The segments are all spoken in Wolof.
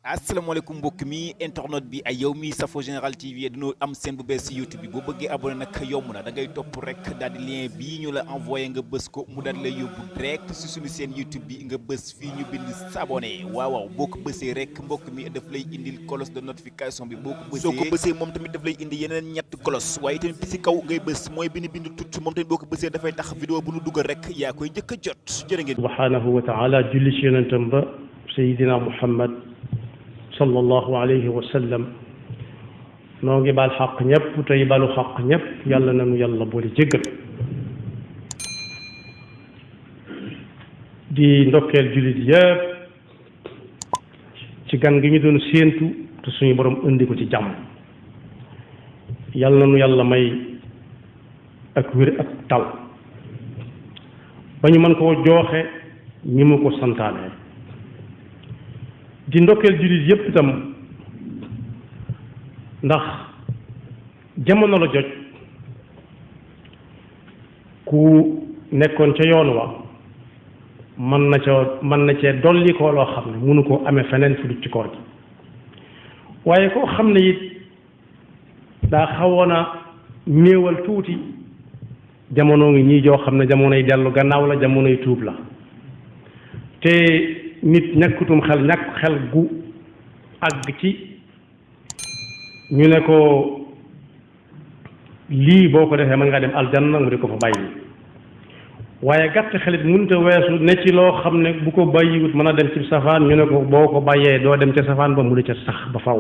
asalaamaaleykum mbokk mi internet bi ay yow mi safo Général TV dañoo am seen bu bees si YouTube bi boo bëggee abonné nag yomb na da ngay topp rek daal di lien bii ñu la envoyé nga bës ko mu daal di lay yóbbu direct si suñu seen YouTube bi nga bës fii ñu bind s'abonné waaw boo ko bësee rek mbokk mi daf lay indil cloche de notification bi boo ko bësee soo ko bësee moom tamit daf lay indi yeneen ñetti cloche waaye tamit bi si kaw ngay bës mooy bind tut moom tamit boo ko bësee dafay tax vidéo bu ñu dugal rek yaa koy njëkk a jot jërë ngeen subhanahu wa taala julli ci yonentam ba sayidina Muhammad sallallahu alayhi wa sallam noo ngi baal xaq ñëpp tey balu xaq ñëpp yàlla nanu yàlla boole jéggal di ndokkeel jullit yëpp ci gan gi ñu doon séentu te suñu borom indi ko ci jàmm yàlla nanu yàlla may ak wér ak tal ba ñu mën koo jooxe ñi mu ko santaane di ndokkeel jullit yépp itam ndax jamono la jot ku nekkoon ca yoon wa mën na cee dolli ko loo xam ne mënu koo amee feneen fu du ci koor gi waaye koo xam ne it daa xawoon a néewal tuuti jamono ngi ñii joo xam ne jamonoy dellu gannaaw la jamonoy tuub la te nit ñàkkutum xel ñàkk xel gu àgg ci ñu ne ko lii boo ko defee mën nga dem aljanna mu di ko fa bàyyi waaye gàtt xelit mënut a weesu ne ci loo xam ne bu ko bàyyiwut mën a dem ci safaan ñu ne ko boo ko bàyyee doo dem ca safaan ba mu di ca sax ba faw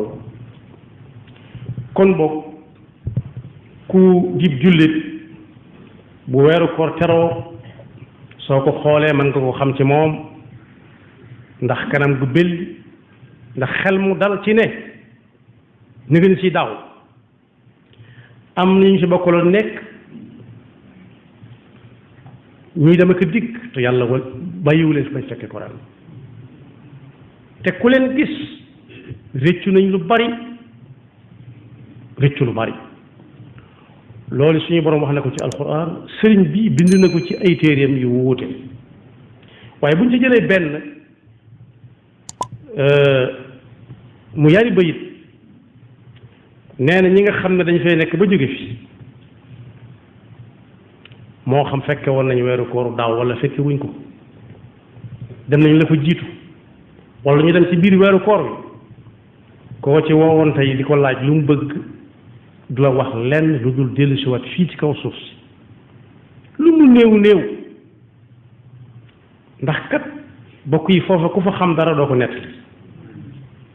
kon boog ku jib jullit bu weeru koor teroo soo ko xoolee mën nga ko xam ci moom ndax kanam gu belli ndax xel mu dal ci ne ñu ngi ci daaw am na ñu ci bokkaloon nekk ñuy dem ak dikk te yàlla bàyyiwu leen fi bañ fekkee ko ren te ku leen gis réccu nañ lu bari loolu suñu borom wax na ko ci alxuraan sëriñ bi bind na ko ci ay téereem yu wuute waaye buñ ci jëlee benn mu yari bayit nee na ñi nga xam ne dañ fay nekk ba jóge fi moo xam fekke woon nañu weeru kooru daaw wala fekke wuñ ko dem nañu la fa jiitu wala ñu dem ci biir weeru koor wi koo ci woowoon tey di ko laaj lu mu bëgg du la wax lenn lu dul dellu si waat fii ci kaw suuf si lu mu néew ndax kat bokk yi foofa ku fa xam dara doo ko nettali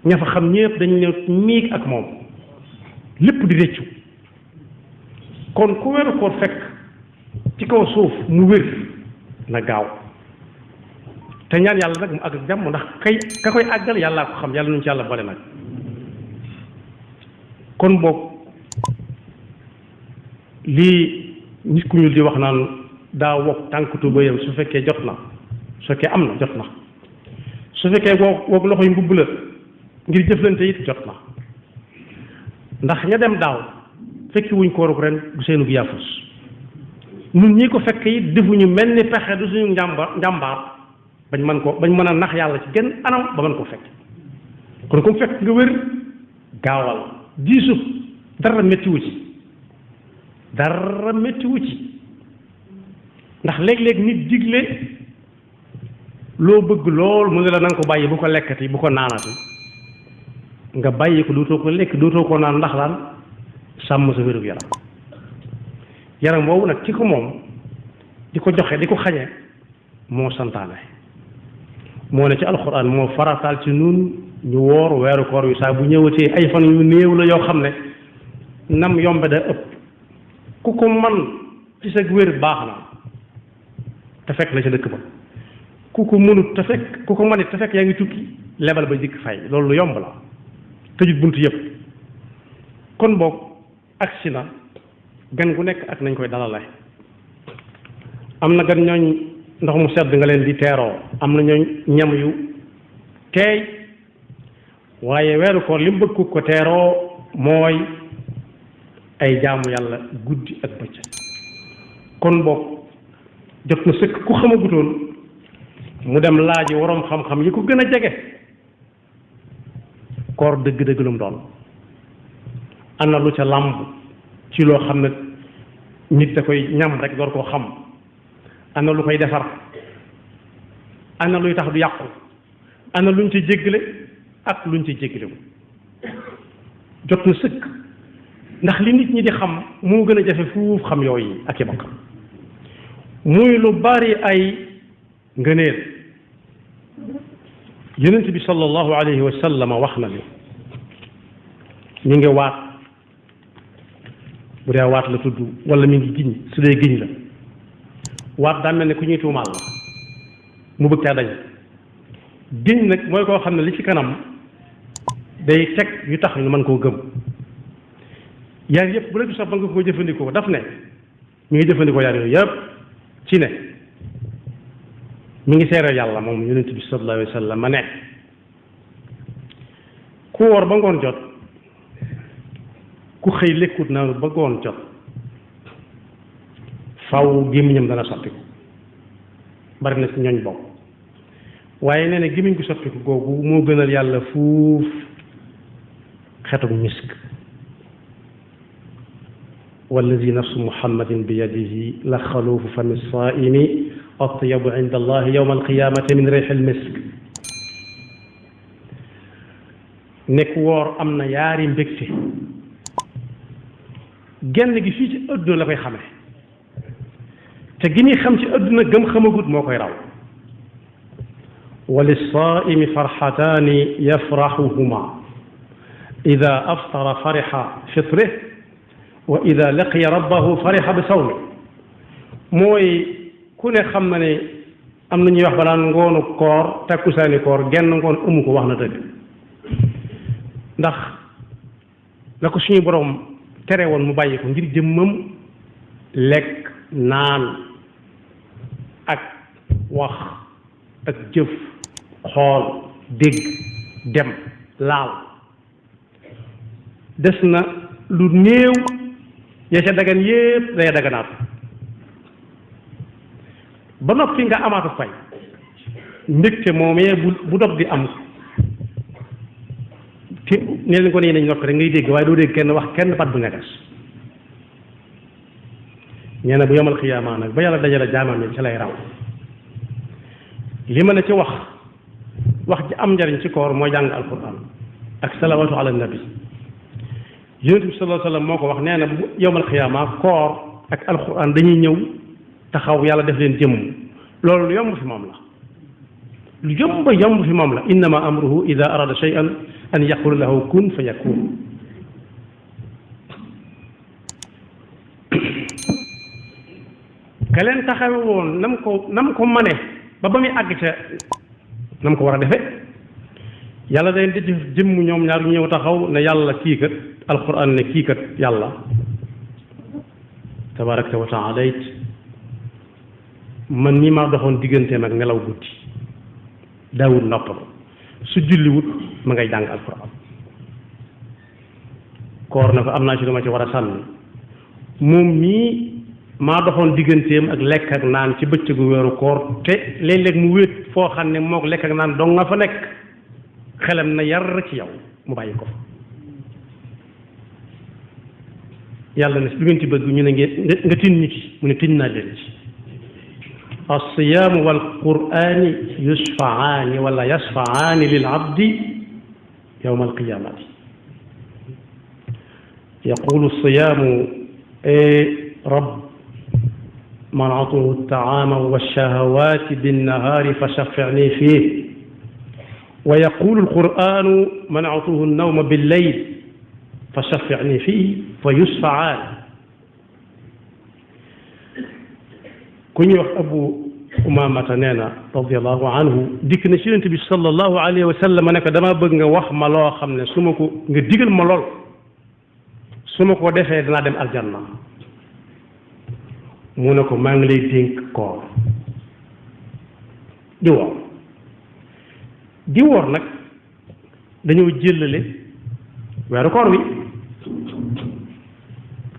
ña fa xam ñëpp dañu ne miig ak moom lépp di rëccu kon ku weeru koor fekk ci kaw suuf mu wér na gaaw te ñaan yàlla nag mu àgg ak jàmm ndax ka koy àggal yàllaa ko xam yàlla nuñ ci yàlla boole nag kon boog lii nit ku ñuul di wax naan daa wokk tànkatu bëyam su fekkee jot na su fekkee am na jot na su fekkee woog loxo yi mbubb la ngir jëflante it jot na ndax ña dem daaw fekki wuñ kooruk ren du seenug yaafus ñun ñi ko fekk it defuñu mel ni pexe du suñu njàmbaar bañ mën a nax yàlla ci genn anam ba mën koo fekk kon comme fekk nga wér gaawal diisu dara méttiwu ci ndax léeg-léeg nit digle loo bëgg lool mu ne la na nga ko bàyyi bu ko lekkati bu ko naanati nga bàyyi ko dootoo ko lekk dootoo ko naan ndax laan sàmm sa wérug yaram boobu nag ci ko moom di ko joxe di ko xañe moo santaane moo ne ci alxuraan moo farataal ci nun ñu woor weeru koor wi saa bu ñëwatee ay fan yu néew la yoo xam ne nam yombe da ëpp ku ko man ci sa wér baax na te fekk la ca dëkk ba ku ko mënut te fekk ku ko manit te fekk yaa ngi tukki lebal ba dikk fay loolu lu yomb la tëjut bunt yëpp kon boog agsi na gan gu nekk ak nañ koy dalale am na gan ñooñ ndox mu sedd nga leen di teeroo am na ñooñ ñam yu teey waaye weeru koor li mu bëgg ko teeroo mooy ay jaamu yàlla guddi ak bëccëg kon boog jot na sëkk ku xamagutoon mu dem laaji waroom xam-xam yi ko gën a jege koor dëgg-dëgg lu mu doon ana lu ca làmb ci loo xam ne nit da koy ñam rek door koo xam ana lu koy defar ana luy tax du yàqu ana luñ ci jéggale ak luñ ci jéggalewu jot na sëkk ndax li nit ñi di xam moo gën a jafe fuuf xam yooyu ak i bokkam muy lu bari ay ngëneel yonent bi sallallahu alayhi wa sallam wax na ni mi ngi waat bu dee waat la tudd wala mi ngi giñ su dee giñ la waat daa mel ne ku ñuy tuumaal la mu bëgg caa dañ giñ nag mooy koo xam ne li ci kanam day teg yu tax ñu mën koo gëm yaar yëpp bu la sax ba nga ko jëfandikoo daf ne mi ngi jëfandikoo yaar yooyu yëpp ci ne mi ngi seere yàlla moom yonent bi sallallahu alayhi wa sallam ma ne ku woor ba ngoon jot ku xëy lekkut naanu ba ngoon jot faw gémmiñam dana soppiku bari na ci ñooñ bokk waaye nee na gémmiñ gu soppiku googu moo gënal yàlla fuuf xetuk misk wallazi nafsu muhammadin bi yadihi la xaluufu fami saaimi atyabu inda allahi yowma alqiyamati min reyxi almisk nekk woor am na yaari mbégte genn gi fii ci adduna la koy xamee te gi ñuy xam ci adduna gëm xamagut moo koy raw wa lilsaaimi farxataani yafraxuhuma ida aftara farixa fitrih wa ida laqiya rabbahu farixa bi sawmi mooy ku ne xam na ne am na ñuy wax balaa ngoonu koor takkusaani koor genn ngoon amu ko wax na dëgg ndax la ko suñu borom tere woon mu bàyyi ko ngir jëmmam lekk naan ak wax ak jëf xool dégg dem laal des na lu néew ya ca dagan yépp day daganaat ba noppi nga amaatu fay mbégte moomee bu dog di am te nee nañ ko nee nañ noppi rek ngay dégg waaye doo dégg kenn wax kenn bat bu nga des nee na bu yomal xiyaama nag ba yàlla dajale jaamam yi ci lay raw li ma ne ci wax ji am njariñ ci koor mooy jàng alquran ak salawaatu ala nabi yonent bi sallallahu alayhi wa sallam moo ko wax nee na bu yomal xiyaama koor ak alquran dañuy ñëw taxaw yàlla def leen jëmm loolu lu yomb fi moom la lu yomb fi moom la innama amruhu ida arada shay'an an yaqula lahu kun fa yakun ka leen taxawe woon nam ko mane ba muy àgg ca nam ko war a defe yàlla day di jëmm ñoom ñaar ñu ñëw taxaw ne yàlla kii kat alquran ne kii kat yàlla tabarakta wa taalayt man mii maa doxoon digganteem ak nelaw guddi daawut noppalu su julliwut ma ngay jàng alquran koor na ko am naa ci lu ma ci war a sànni moom mii maa doxoon digganteem ak lekk ak naan ci bëccëgu weeru koor te léeg-léeg mu wéet foo xam ne moog lekk ak naan dong nga fa nekk xelam na yar ci yow mu bàyyi ko yàlla ne lu ngeen ci bëgg ñu ne nga tin ñi ci mu ne tin naa leen ci alsiyaamu walqurani yusfaani wala yasfaani lil abdi yowma alqiyamati yaqulu siyaamu rab منعته الطعام والشهوات بالنهار فشفعني فيه ويقول القرآن منعته النوم بالليل فشفعني فيه فيشفعان كن أبو أمامة نانا رضي الله عنه ديك نشيرنت بي صلى الله عليه وسلم أنا كدما بغا واخ ما لو خامني سمako nga digal ma lol sumako defé dina dem aljanna mu ne ko maa ngi lay dénk koor di woor nag dañoo jëllale weeru koor wi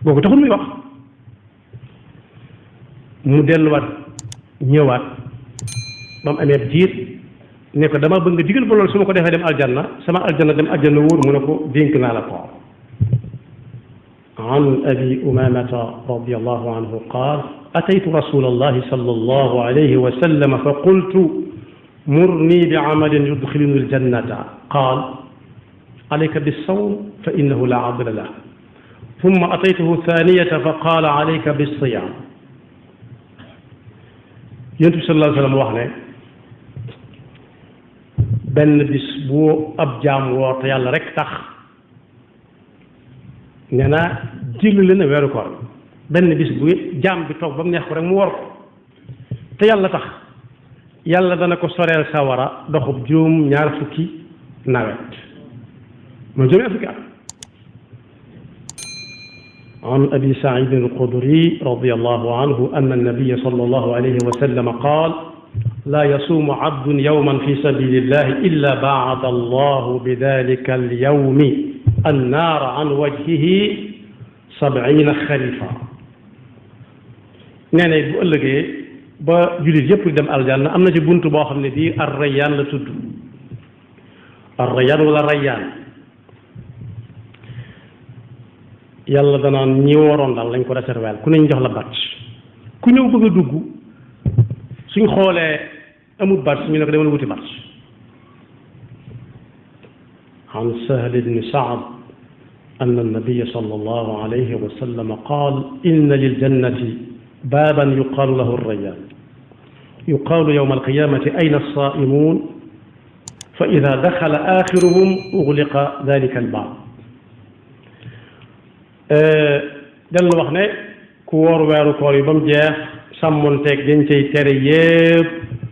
boobu taxul muy wax mu delluwaat ñëwaat ba mu amee diir ne ko dama bëgg nga digal ba loolu su ma ko defee dem aljanna sama aljanna dem aljanna wóor mu ne ko dénk naa la ko عن أبي أمامة رضي الله عنه قال أتيت رسول الله صلى الله عليه وسلم فقلت مرني بعمل يدخلني الجنة قال عليك بالصوم فإنه لا عضل له ثم أتيته ثانية فقال عليك بالصيام ينتبه صلى الله عليه وسلم وحده بن بسبو أبجام وطيال ركتخ نانا جيلو لنا ويرو كور بن بسبو جام بي توك بام نيخ رek mu wor te yalla tax yalla dana ko sorel sawara doxub joom ñaar fukki nawet mo joom afrika عن أبي سعيد الخدري رضي الله عنه أن النبي صلى الله عليه وسلم قال لا يصوم عبد يوما في سبيل الله إلا باعد الله بذلك اليوم النار عن وجهه 70 خريفا نانا بقول لك با جولي ييب دم الجنه امنا سي بونتو بو خامني دي الريان لا تود الريان ولا ريان يالا دا نان ني وورون دال لنج كو ريسيرفال كو نين جوخ لا بات كو نيو بغا دوغ سين خولé امول بات ني نك ديما ووتي بات عن سهل بن سعد أن النبي صلى الله عليه وسلم قال إن للجنة بابا يقال له الريان يقال يوم القيامة أين الصائمون فإذا دخل آخرهم أغلق ذلك الباب دل وخنا كور ويرو كور يبام جيخ سامون تك ينجي تري ييب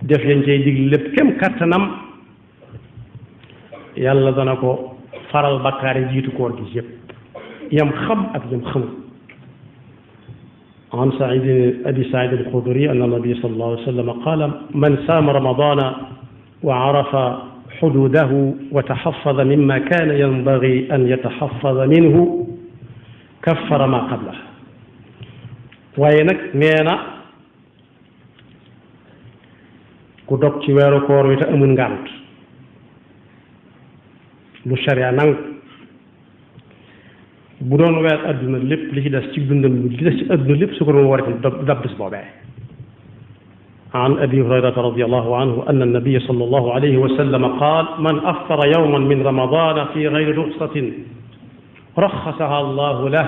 ديف ينجي ديغ لب كم كاتنام يالا دانako faral bakkaari jiitu koor gi yépp yam xam ak yam xam عن أبي سعيد الخدري أن النبي صلى الله عليه وسلم قال من سام رمضان وعرف حدوده وتحفظ مما كان ينبغي أن يتحفظ منه كفر ما قبله وينك نينا كدوك تي ويرو كور ويتا امون غانت lu sharia nang bu doon weer aduna lépp li ci des ci dundam li des ci aduna lépp su ko doon war dab bis boobee عن أبي هريرة رضي الله عنه أن النبي صلى الله عليه وسلم قال من أفطر يوما من رمضان في غير رخصة رخصها الله له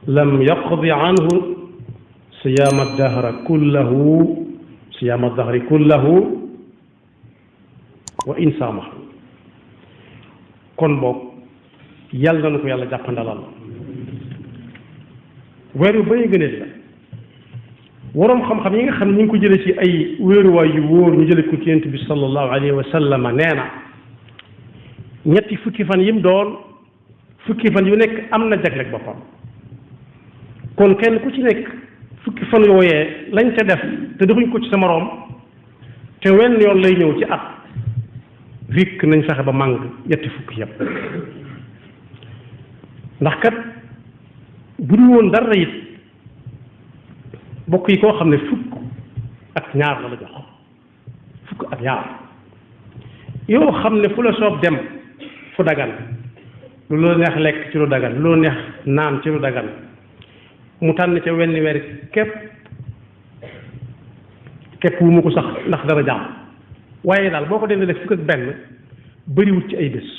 لم يقض عنه صيام الدهر كله وإن سامح kon boog yàlla na ko yàlla jàppandalal weer yu bëri gëneel la waroom xam-xam yi nga xam ne ñu ngi ko jële ci ay wéeruwaay yu wóor ñu jële ko ci yonent bi sallallahu alayhi wa sallam nee na ñetti fukki fan yim doon fukki fan yu nekk am na jaglek boppam kon kenn ku ci nekk fukki fan yooyee lañ ca def te defuñ ko ci sa moroom te wenn yoon lay ñëw ci at rikk nañ fexe ba màng ñetti fukki yëpp ndax kat bu du woon dara it bokk yi koo xam ne fukk ak ñaar la la jox fukk ak ñaar yoo xam ne fu la soob dem fu dagan lu la neex lekk ci lu dagan lu la neex naan ci lu dagan mu tànn ca wenn weer képp wu mu ko sax ndax dara jàmm waaye daal boo ko dee def fukk ak benn bëriwut ci ay bés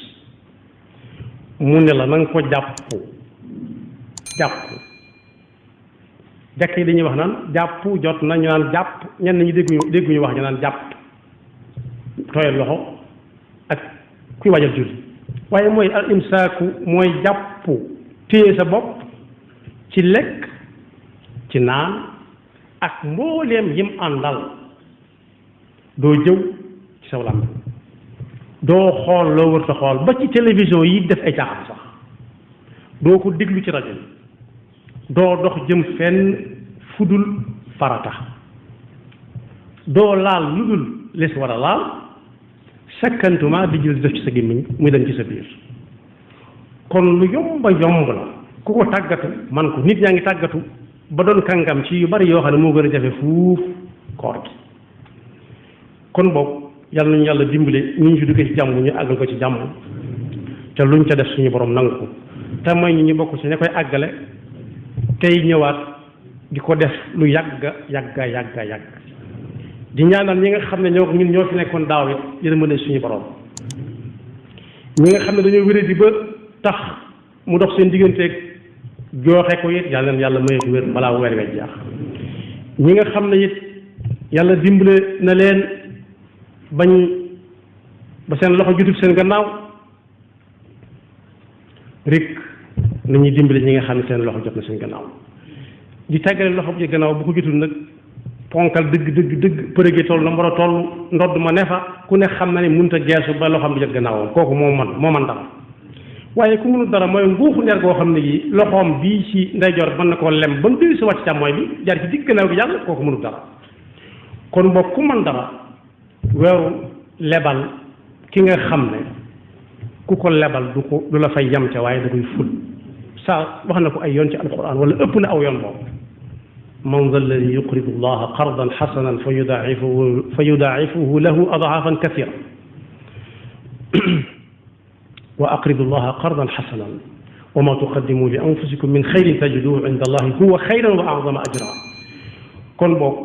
mu ne la na nga ko jàpp jàkk yi dañuy wax naan jàpp jot na ñu naan jàpp ñenn ñi dégguñu wax ñu naan jàpp tooyal loxo ak kuy waajal julli waaye mooy al imsaaku mooy jàpp téye sa bopp ci lekk ci naan ak mbooleem yim àndal doo jëw ci saw làmb doo xool loo wër ta xool ba ci télévision yi def ay caaxaan sax doo ko déglu ci rajo yi doo dox jëm fenn fudul farata doo laal lu dul les war a laal sakkantuma di jël def ci sa gémmiñ muy dem ci sa biir kon lu yomba yomb la ku ko tàggatu man ko nit ñaa ngi tàggatu ba doon kàngam ci yu bari yoo xam ne moo gën a jafe fuuf koor gi kon boog yàlla nañu yàlla dimbale ñu ci duggee ci jàmm ñu àggal ko ci jàmm te luñ ca def suñu borom nangu ko te mooy ñu bokk ci ña koy àggale tey ñëwaat di ko def lu yàgga di ñaanal ñi nga xam ne ñoo fi nekkoon daaw it yërmande suñu borom ñi nga xam ne dañoo wéré di ba tax mu dox seen digganteeg jooxe ko it yàlla yàlla may ko wér balaa weer wee jeex ñi nga xam ne it yàlla dimbale na leen bañ ba seen loxo jutub seen gannaaw rek nañuy dimbale ñi nga xam ne seen loxo jot na seen gannaaw di tàggale loxo bi gannaaw bu ko jutul nag ponkal dëgg përëge toll na mbar a toll ndodd ma ne fa ku ne xam na ne mënut a geesu ba loxoom bi jot gannaawam kooku moo man dara waaye ku mënul dara mooy nguuxu ndeer goo xam ne gi loxoom bii ci ndeyjoor mën na koo lem ba mu dellu si wàcc càmmooy bi jaar ci digg gannaaw gi jàll kooku mënul dara kon boog ku man dara weeru lebal ki nga xam ne ku ko lebal du la fay yam ca waaye da koy ful saa wax na ko ay yoon ci alquran wala ëpp na aw yoon boobu man dha alladi yuqridu allaha qardan xasanan fa yudaacifuhu lahu adcaafan kathira wa aqridu allaha qardan xasanan wa ma tuqaddimu li anfusikum min xayrin tajiduhu inda allahi huwa xayran wa acdama ajra kon boog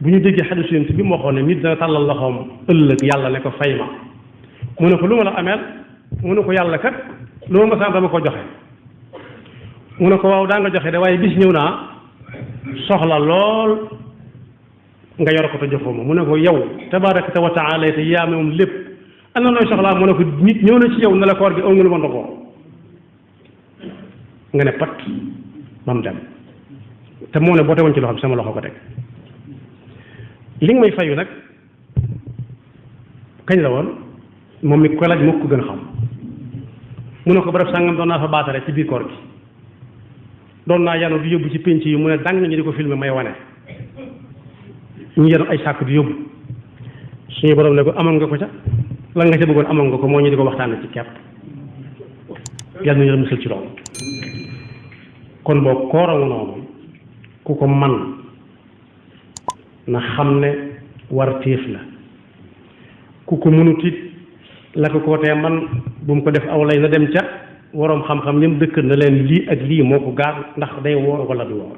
bu ñu déggee xadiis Yonent bi mu waxoon ne nit dana tàllal loxoom ëllëg yàlla ne ko fay ma mu ne ko lu ma la ameel mu ne ko yàlla kat loo ma sant dama ko joxe mu ne ko waaw daa nga joxe de waaye bis ñëw naa soxla lool nga yor ko te joxoo ma mu ne ko yow tabaaraka wa taala te yaa moom lépp ana nooy soxlaa mu ne ko nit ñëw na ci yow ne la koor gi aw nga lu ma ndogoo nga ne pat ba mu dem te moo ne boo tegoon ci loxo bi sama loxo ko teg li nga may fayu nag kañ la woon moom mi ko laaj moo ko gën a xam mu ne ko barab sàngam doon naa fa baatare ci biir koor gi doon naa yanu di yóbbu ci pénc yi mu ne dang ñu di ko filmer may wane ñu yenu ay sàkk di yóbbu suñu borom ne ko amoon nga ko ca la nga ca bëggoon amoon nga ko moo ñu di ko waxtaane ci kepp yàlla nañu la musal ci loolu kon boo kooramu noonu ku ko man na xam ne war téef la ku ko mënut it la ko kootee man bu mu ko def aw lay na dem ca waroom xam-xam ñëm dëkk na leen lii ak lii moo ko gaar ndax day woor wala du woor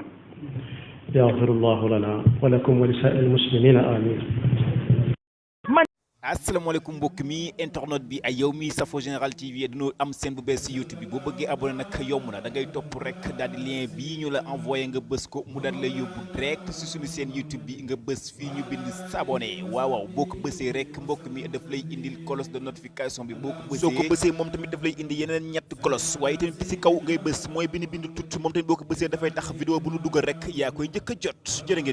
yaxfirullahu lana wa lakum wa li saa'iril muslimina amin asalaamaaleykum mbokk mi internet bi ay yow mi safo Général TV dañoo am seen bu bees si YouTube bi boo bëggee abonné nag yomb na da ngay topp rek daal di lien bii ñu la envoyé nga bës ko mu daal lay yóbbu direct si suñu seen YouTube bi nga bës fii ñu bind s'abonné waaw boo ko bësee rek mbokk mi daf lay indil cloche de notification bi boo ko bësee moom tamit daf lay indi yeneen ñett cloche waaye tamit si kaw ngay bës mooy bind tuuti moom tamit boo ko bësee dafay tax vidéo bu nu dugal rek yaa koy njëkk a jot jërë ngeen